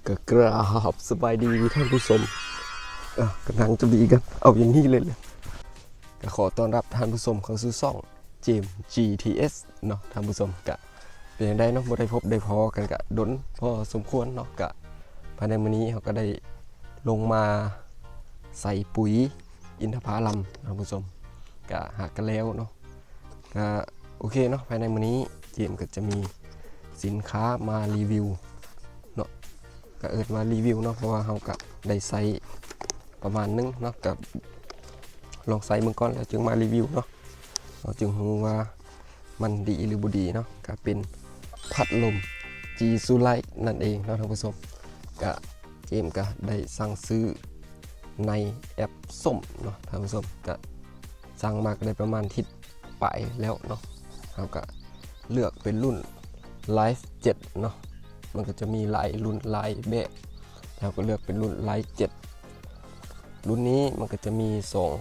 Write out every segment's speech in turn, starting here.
ກໍກາບສະບາຍດີທ່ານຜູ້ຊົມ. ເອີ ກໍນັ່ງຈະດີກັນ ເອົາຢ່າງນີ້ເລີຍ. ກໍຂໍຕ້ອນຮັບທ່ານຜູ້ຊົມເຂົ້າສູ່ຊ່ອງ James GTS ເນາະທ່ານຜູ້ຊົມ. ກະເປັນຈັ່ງໃດເນາະ ບໍ່ໄດ້ພົບໄດ້ພໍ້ກັນກະດົນພໍສົມຄວນເນາະ. ກະພາຍໃນມື້ນີ້ເຮົາກໍໄດ້ລົງມາໃສ່ປຸຍອິນທະພາລຳທ່ານຜູ້ຊົມ. ກະຫາກະແລ້ວເນາະ. ກະໂອເຄເນາະ ພາຍໃນມື້ນີ້ເຈມກໍຈະມີສິນຄ້າມາຣີວິວເນາະ. ກະເອີ້ນວ່າຣີວິວເນາະ ເພາະວ່າເຮົາກະໄດ້ໃຊ້ປະມານໜຶ່ງເນາະ. ກະລອງໃຊ້ເບິ່ງກ່ອນ ແລ້ວຈຶ່ງມາຣີວິວເນາະ. ເຮົາຈຶ່ງຮູ້ວ່າມັນດີຫຼືບໍ່ດີເນາະ. ກະເປັນພັດລົມ G Soolite ນັ້ນເອງເນາະທ່ານຜູ້ຊົມ. ກະເຈມກະໄດ້ສັ່ງຊື້ໃນແອັບສົ້ມເນາະທ່ານຜູ້ຊົມ. ກະສັ່ງມາກະໄດ້ປະມານທິດປາຍແລ້ວເນາະ. ເຮົາກະເລືອກເປັນລຸ້ນ Life ເຈັດເນາະ. ມັນກະຈະມີຫຼາຍລຸ້ນຫຼາຍແບບ. ເຮົາກະເລືອກເປັນລຸ້ນ Life ເຈັດ. ລຸ້ນນີ້ມັນກະຈະມີສອງ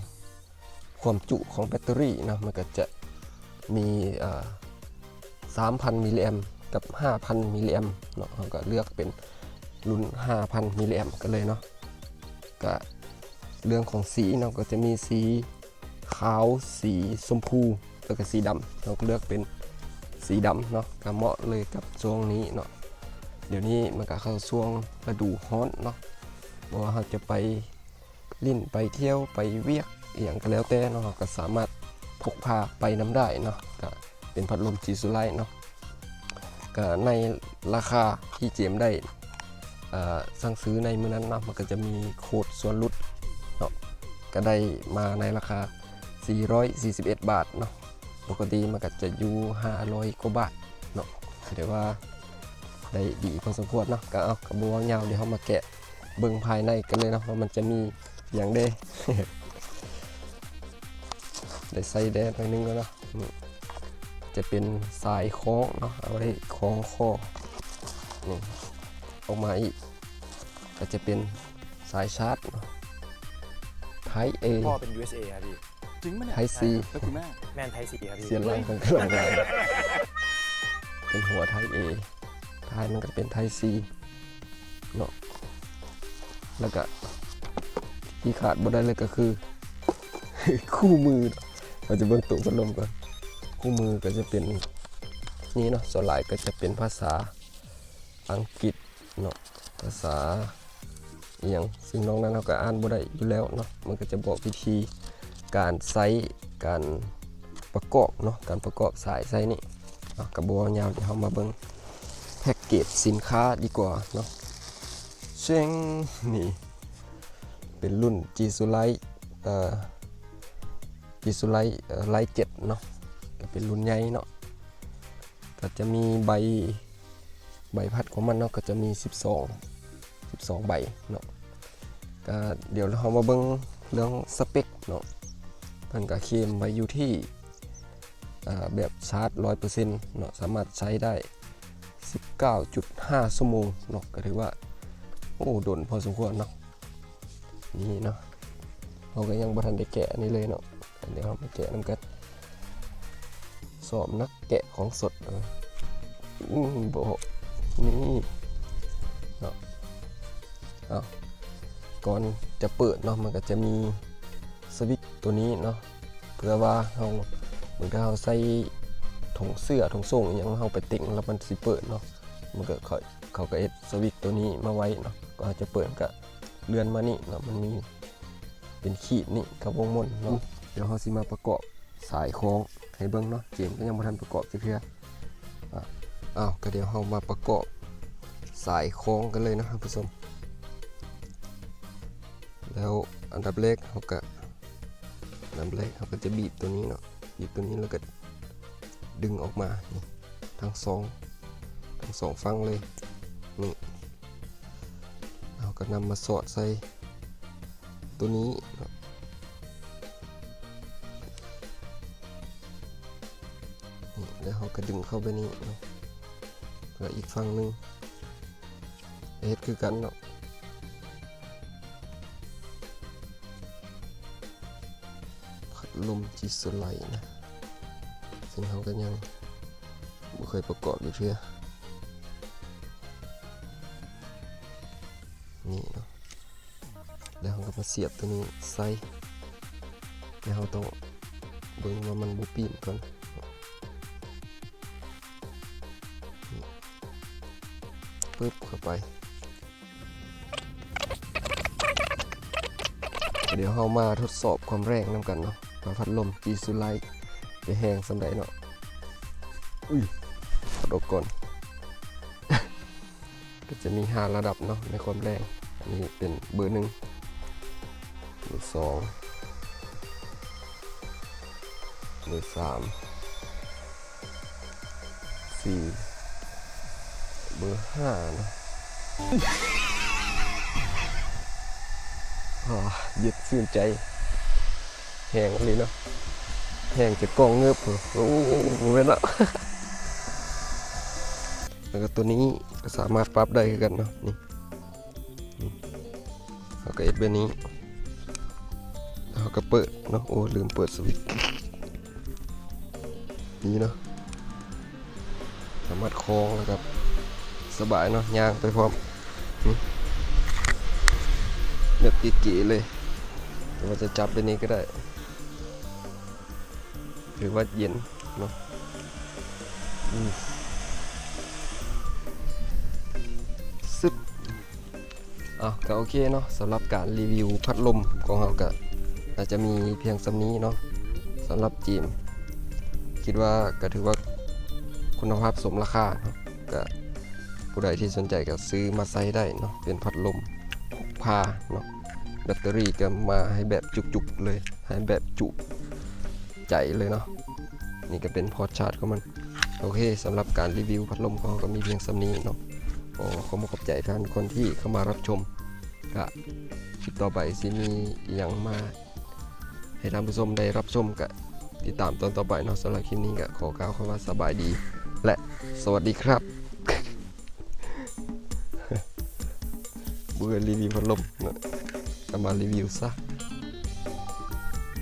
ຄວາມຈຸຂອງແບັດເຕີຣີເນາະ ມັນກໍຈະມີ ເອີ ສາມພັນມິລລິແອມກັບຫ້າພັນມິລລິແອມເນາະ. ເຮົາກໍເລືອກເປັນລຸ້ນຫ້າພັນມິລລິແອມກັນເລີຍເນາະ. ກະເລື່ອງຂອງສີເນາະ ກໍຈະມີສີຂາວ, ສີຊົມພູ ແລ້ວກໍສີດຳ. ເຮົາກໍເລືອກເປັນສີດຳເນາະ ກໍເໝາະເລີຍກັບຊ່ວງນີ້ເນາະ. ດຽວນີ້ມັນກໍເຂົ້າຊ່ວງລະດູຮ້ອນເນາະ ບໍ່ວ່າເຮົາຈະໄປ ຫຼິ້ນໄປທ່ຽວໄປວຽກອີ່ຫຍັງກໍແລ້ວແຕ່ເນາະ ເຮົາກໍສາມາດພົກພາໄປນຳໄດ້ເນາະ. ກໍເປັນພັດລົມ G Soolite ເນາະ. ກໍໃນລາຄາທີ່ເຈມໄດ້ ເອີ ສັ່ງຊື້ໃນມື້ນັ້ນເນາະ ມັນກໍຈະມີໂຄດສ່ວນຫຼຸດເນາະ ກໍໄດ້ມາໃນລາຄາສີ່ຮ້ອຍສີ່ສິບເອັດບາດເນາະ. ປົກກະຕິມັນກໍຈະຢູ່ຫ້າຮ້ອຍກວ່າບາດເນາະ ກໍຖືວ່າໄດ້ດີພໍສົມຄວນເນາະ. ກໍເອົາ ກໍບໍ່ເວົ້າຍາວ ດຽວເຮົາມາແກະ ເບິ່ງພາຍໃນກັນເລີຍເນາະ ວ່າມັນຈະມີຫຍັງແດ່. ໄດ້ໃສ່ແດ່ໜ້ອຍໜຶ່ງແລ້ວເນາະ. ນີ້ຈະເປັນສາຍຄ້ອງເນາະ ເອົາໄວ້ຄ້ອງຄໍ. ນີ້ອອກມາອີກ ກໍຈະເປັນສາຍຊາດເນາະ Type A ພໍ່ເປັນ USA ອະພີ່ Type C ແມ່ນ Type C ອະພີ່ ສຽງຫຼັງເພິ່ນກໍຫຼາຍ ເປັນຫົວ Type A ທ້າຍມັນກໍເປັນ Type C ເນາະ. ແລ້ວກະທີ່ຂາດບໍ່ໄດ້ເລີຍກໍຄືຄູ່ມື ເຮົາຈະເບິ່ງໂຕພັດລົມກ່ອນ. ຄູ່ມືກໍຈະເປັນນີ້ເນາະ ສ່ວນຫຼາຍກໍຈະເປັນພາສາອັງກິດເນາະ ພາສາ ອີ່ຫຍັງ ຊຶ່ງນອກນັ້ນເຮົາກໍອ່ານບໍ່ໄດ້ຢູ່ແລ້ວເນາະ. ມັນກໍຈະບອກວິທີການໃຊ້ ການປະກອບເນາະ ການປະກອບສາຍໃສ່ນີ້ເນາະ. ກໍບໍ່ເວົ້າຍາວ ດຽວເຮົາມາເບິ່ງແພັກເກດສິນຄ້າດີກວ່າເນາະ. ເຊິ່ງນີ້ເປັນລຸ້ນ G Soolite ເອີ G Soolite ເອີ Life ເຈັດເນາະ ກໍເປັນລຸ້ນໃຫຍ່ເນາະ. ກໍຈະມີໃບ ໃບພັດຂອງມັນເນາະ ກໍຈະມີສິບສອງ ສິບສອງໃບເນາະ. ກໍດຽວເຮົາມາເບິ່ງເລື່ອງສະເປັກເນາະ. ເພິ່ນກໍເຄມໄວ້ຢູ່ທີ່ ເອີ ແບບຊາດຮ້ອຍເປີເຊັນເນາະ ສາມາດໃຊ້ໄດ້ສິບເກົ້າຈຸດຫ້າຊົ່ວໂມງເນາະ ກໍຖືວ່າ ໂອ້ ດົນພໍສົມຄວນເນາະ. ນີ້ເນາະ ເຮົາກໍຍັງບໍ່ທັນໄດ້ແກະອັນນີ້ເລີຍເນາະ. ດຽວເຮົາມາແກະນຳກັນ ສອບນັກແກະຂອງສົດ. ອືມ ບໍ່ ນີ້ເນາະ. ເອົາ ກ່ອນຈະເປີດເນາະ ມັນກໍຈະມີສະວິດຕົວນີ້ເນາະ ເພື່ອວ່າເຮົາ ເມື່ອເຮົາໃສ່ຖົງເສື້ອ ຖົງໂສ້ງອີ່ຫຍັງ ເຮົາໄປເຕັງແລ້ວມັນຊິເປີດເນາະ. ມັນກໍ ເຂົາ ເຂົາກໍເຮັດສະວິດຕົວນີ້ມາໄວ້ເນາະ ກ່ອນເຮົາຈະເປີດກໍເລື່ອນມານີ້ເນາະ ມັນມີເປັນຂີດນີ້ກັບວົງມົນເນາະ. ດຽວເຮົາຊິມາປະກອບສາຍຄ້ອງໃຫ້ເບິ່ງເນາະ ເຈມກໍຍັງບໍ່ທັນປະກອບຈັກເທື່ອ. ອາ ອ້າວ ກໍດຽວເຮົາມາປະກອບສາຍຄ້ອງກັນເລີຍເນາະທ່ານຜູ້ຊົມ. ແລ້ວອັນດັບແລກເຮົາກະ ອັນດັບແລກເຮົາກໍຈະບີບຕົວນີ້ເນາະ ບີບຕົວນີ້ແລ້ວກໍດຶງອອກມາ ນີ້ ທັງສອງ ທັງສອງຝັ່ງເລີຍ. ນີ້ ເຮົາກໍນຳມາສອດໃສ່ຕົວນີ້ເນາະ ນີ້ ແລ້ວເຮົາກໍດຶງເຂົ້າໄປນີ້ເນາະ ແລ້ວອີກຝັ່ງໜຶ່ງ ເຮັດຄືກັນເນາະ. ພັດລົມຈີໂຊໄລນະ ເຊິ່ງເຮົາກໍຍັງບໍ່ເຄີຍປະກອບຢູ່ເທື່ອ. ນີ້ເນາະ ແລ້ວເຮົາກໍມາສຽບຕົວນີ້ໃສ່ ແຕ່ເຮົາຕ້ອງເບິ່ງວ່າມັນບໍ່ປີ້ນກ່ອນ ປຶບ ເຂົ້າໄປ. ດຽວເຮົາມາທົດສອບຄວາມແຮງນຳກັນເນາະ ວ່າພັດລົມຈີຊູໄລຈະແຮງສ່ຳໃດເນາະ. ອຸ້ຍ ຖອດອອກກ່ອນ. ກໍຈະມີຫ້າລະດັບເນາະໃນຄວາມແຮງ. ອັນນີ້ເປັນເບີໜຶ່ງ ເບີສອງ ເບີສາມ ສີ່ ເບີຫ້າເນາະ. ອາ ເຢັນຊື່ນໃຈ ແຮງອີ່ຫຼີເນາະ ແຮງຈົນກ້ອງເງີບ. ໂອ້ ບໍ່ແມ່ນເນາະ. ແລ້ວກໍຕົວນີ້ກໍສາມາດປັບໄດ້ຄືກັນເນາະ ນີ້ ນີ້ ເຮົາກໍເຮັດແບບນີ້ ເຮົາກໍເປີດເນາະ. ໂອ້ ລືມເປີດສະວິດ ນີ້ເນາະ ສາມາດຄອງແລ້ວກໍສະບາຍເນາະ ຍ່າງໄປພ້ອມ ນີ້ ແບບເກໆເລີຍ ຫຼືວ່າຈະຈັບແບບນີ້ກໍໄດ້ ຖືວ່າເຢັນເນາະ. ອືມ ຊຶບ ເອົາ ກໍໂອເຄເນາະ ສຳລັບການຣີວິວພັດລົມຂອງເຮົາກໍໜ້າຈະມີພຽງສ່ຳນີ້ເນາະ. ສຳລັບເຈມ ຄິດວ່າກໍຖືວ່າຄຸນນະພາບສົມລາຄາເນາະ. ກໍຜູ້ໃດທີ່ສົນໃຈກໍຊື້ມາໃຊ້ໄດ້ເນາະ ເປັນພັດລົມ ພກພາເນາະ. ແບັດເຕີຣີກໍມາໃຫ້ແບບຈຸກໆເລີຍ ໃຫ້ແບບຈຸໃຈເລີຍເນາະ. ນີ້ກໍເປັນພອດຊາດຂອງມັນ. ໂອເຄ ສຳລັບການຣີວິວພັດລົມຂອງເຮົາກໍມີພຽງສ່ຳນີ້ເນາະ. ກໍຂໍຂອບໃຈທ່ານຄົນທີ່ເຂົ້າມາຮັບຊົມ. ກະຄລິບຕໍ່ໄປຊິມີອີ່ຫຍັງມາໃຫ້ທ່ານຜູ້ຊົມໄດ້ຮັບຊົມ ກະຕິດຕາມຕອນຕໍ່ໄປເນາະ. ສຳລັບຄລິບນີ້ກະຂໍກ່າວຄຳວ່າສະບາຍດີ ແລະ ສະຫວັດດີຄັບ. ບໍ່ເຄີຍຣີວິວພັດລົມເນາະ ກະມາຣີວິວຊະ.